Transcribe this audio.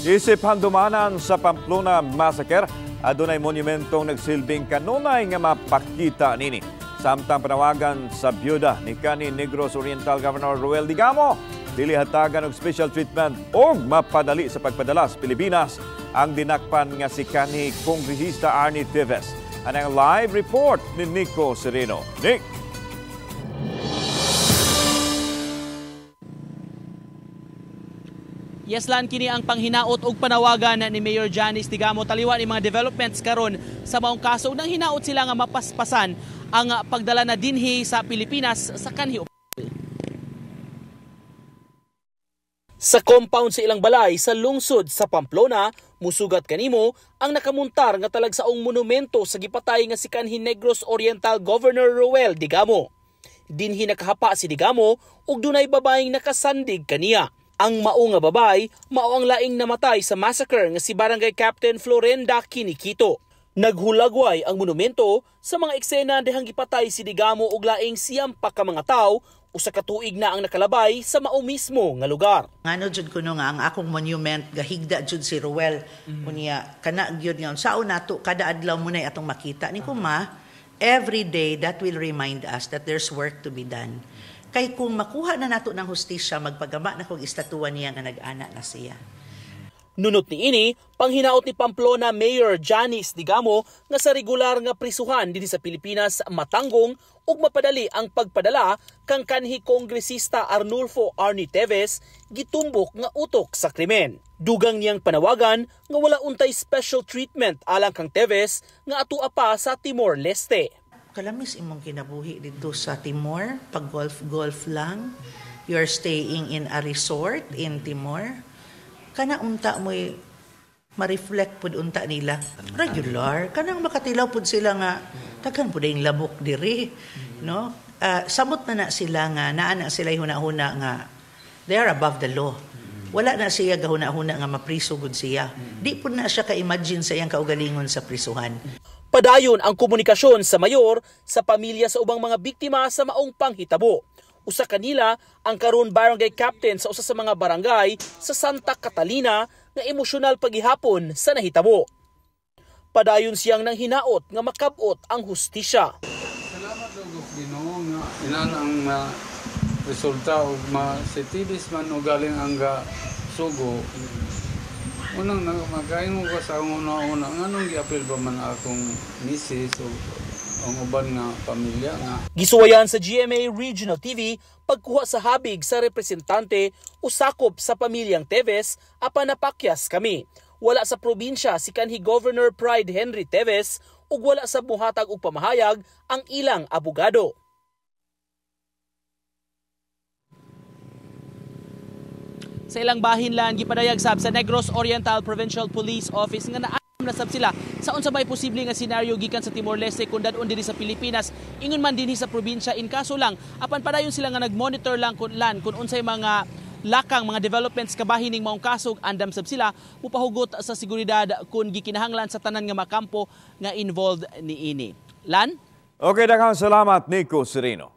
Isip handumanan sa Pamplona Massacre, adunay monumentong nagsilbing kanunay nga mapakita nini. Samtang panawagan sa byuda ni kanhi Negros Oriental Governor Roel Degamo, dili hatagan og special treatment og mapadali sa pagpadala sa Pilipinas ang dinakpan nga si kanhi Kongresista Arnie Teves. Anang live report ni Nico Sereno. Nick! Yes, Lan, kini ang panghinaot og panawagan ni Mayor Janice Degamo taliwa ni mga developments karon sa maong kaso ug nang hinaot sila nga mapaspasan ang pagdala na dinhi sa Pilipinas sa kanhi. Sa compound sa ilang balay sa lungsod sa Pamplona, musugat kanimo ang nakamuntar nga talagsaong monumento sa gipatay nga si kanhi Negros Oriental Governor Roel Degamo. Dinhi nakahapa si Degamo ug dunay babaeng nakasandig kaniya. Ang mao nga babay, mao ang laing namatay sa massacre nga si Barangay Captain Florenda Kinikito. Naghulagway ang monumento sa mga eksena dihang gipatay si Degamo og laing 90 pa ka mga tawo, usa ka tuig na ang nakalabay sa mao mismo nga lugar. Ngano jud kuno nga ang akong monument gahigda jud si Roel. Unya kana gyud nga unsaon nato kada adlaw mo nay atong makita ni kuma every day that will remind us that there's work to be done. Kay kung makuha na nato ng hustisya, magpagama na kong istatuwa niya nga nag-ana na siya. Nunot ni ini, panghinaot ni Pamplona Mayor Janice Degamo nga sa regular nga prisuhan dinhi sa Pilipinas matanggong ug mapadali ang pagpadala kang kanhi Kongresista Arnulfo Arnie Teves gitumbok nga utok sa krimen. Dugang niyang panawagan nga wala untay special treatment alang kang Teves nga atua pa sa Timor-Leste. Kalamis imong kinabuhi dito sa Timor, pag golf-golf lang, you're staying in a resort in Timor. Kana unta mo'y ma-reflect pud unta nila. Regular, kanang makatilaw pud sila nga, daghan pud yung lamok diri, no? Samot na na sila nga, naa na sila huna-huna nga, they are above the law. Wala na siya gahuna-huna nga mapriso gud siya. Di pud na siya ka-imagine sa iyang kaugalingon sa prisuhan. Padayon ang komunikasyon sa mayor sa pamilya sa ubang mga biktima sa maong panghitabo. Usa kanila ang karon barangay captain sa usa sa mga barangay sa Santa Catalina nga emosyonal paghihapon sa nahitabo. Padayon siyang nang hinaot nga makabot ang hustisya. Salamat og Ginoo nga inan ang resulta og masitibis man o galing ang sugo. Unang nagmakaingon ko sa akong una-una, nganong giapil ba man akong misis o ang uban nga pamilya nga. Gisuwayan sa GMA Regional TV pagkuha sa habig sa representante o sakop sa pamilyang Teves apan napakyas kami. Wala sa probinsya si kanhi Governor Pride Henry Teves ug wala sa muhatag og pamahayag ang ilang abogado. Sa ilang bahin lang gipadayag sab sa Negros Oriental Provincial Police Office nga naam na sab sila sa unsa may posible nga senaryo gikan sa Timor-Leste kung dad-on dinhi sa Pilipinas, ingon man dinhi sa probinsya in kaso lang apan padayon sila nga nagmonitor lang kun lan kun unsay mga lakang mga developments kabahin ning maong kaso, andam sab sila mupahugot sa seguridad kun gikinahanglan sa tanan nga makampo nga involved niini. Lan? Okay, daghang salamat Nico Sereno.